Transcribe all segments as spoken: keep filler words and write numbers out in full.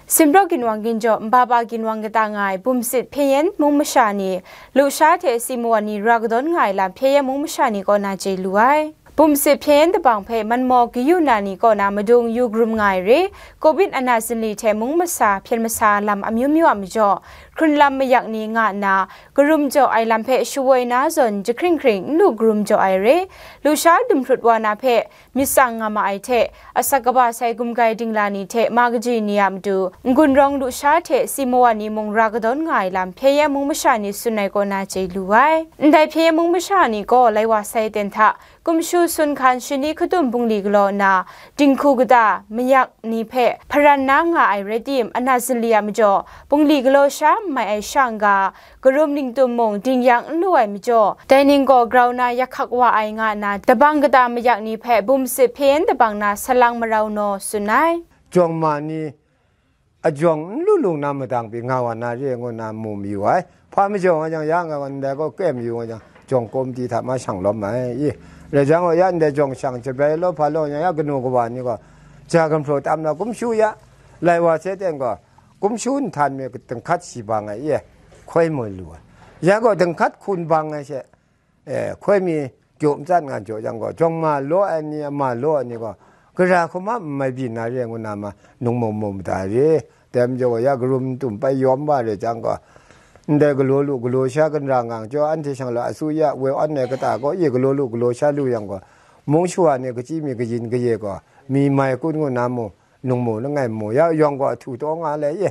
Simraw ginwang ginjaw nbaba ginwang kata nga ai bumsit hpyen yen mung masha ni, lusha hte si mawan ni ra kadawn nga ai lam hpyen yen mung masha ni kaw na chye lu ai. Bumsit hpyen yen dabang hpe manmaw kayu na ni kaw na madung yu karum nga ai re, covid ana zinli hte mung masa hpyen masa lam amyu myu a majaw, hkrunlam mayak ni nga nna, karum jaw ai lam hpe shawoi na zawn jahkring hkring n lu karum jaw ai re, lusha dumhprut wa na hpe myit tsang nga ma ai hte, asak kaba sai gumgai dingla ni hte ma kaji ni a matu, n-gun rawng lusha hte si mawan ni mung ra kadawn nga ai lam hpyen yen mung masha ni tsun ai kaw na chye lu ai. Ndai hpyen yen mung masha ni gaw lai wa sai ten hta, kumshu sun hkan shani hkadum bungli galaw nna, dinghku kata mayak ni hpe hparan na nga ai rai tim, ana zinli a majaw, bungli galaw sha n mai ai sha n-ga, karum ningtum mung dingyang n lu ai majaw, dai ning gaw grau na yak hkak wa ai nga nna, dabang kata mayak ni hpe bumsit hpyen yen dabang na salang marau naw tsun ai. Jawng ma ni, ajawng n lu lu na madang pyi nga wa na re ngu na mu mayu ai. Hpa majaw nga jang, ya nga wa ndai gaw kre mayu nga jang, jawng kawmti hta ma shang lawm ai, i. Rai jang gaw, ya ndai jawng shang jabrai law hpa law yang, ya kanu kawa ni gaw, ja gumhpraw tam na kumshu ya, lai wa sai ten gaw, kumshu nhtan mi dinghkat shi bang ai, i, hkoi mu lu ai. Ya gaw dinghkat hkun bang ai she, e, hkoi mi jaw matsat nga jaw yang gaw, jawng ma law ai ni, ama law ai ni gaw, gara hkrum a n mai byin na re ngu na ma, nung mung mung mada re. Dai majaw gaw, ya karum ningtum bai yawm wa re jang gaw, ndai galaw lu galaw sha ginra ngang jaw, anhte shang la asu ya woi awn ai kata gaw, i galaw lu galaw sha lu yang gaw, mung shawa ni kachyi mi kayin kaye gaw, mi mai kun ngu na mu, nung mu langai mu, ya yawng gaw ahtu taw nga le, ye,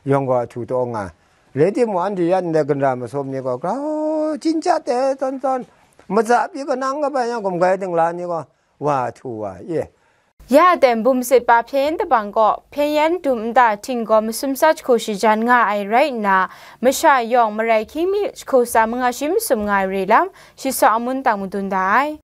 yawng gaw ahtu taw nga. Rai timung, anhte ya ndai ginra masum ni gaw grau chyin chyat ai tawn tawn, matsa pyi kanang kabai yang gumgai dingla ni gaw wa ahtu wa, ye. Ya ten bumsit pa hpyen yen dabang gaw, hpyen yen dum nta hting gaw masum tsa jahku shajan nga ai rai nna, masha yawng marai hkying mi jahku tsa manga shi masum nga ai re lam, shi saw amun tang madun da ai.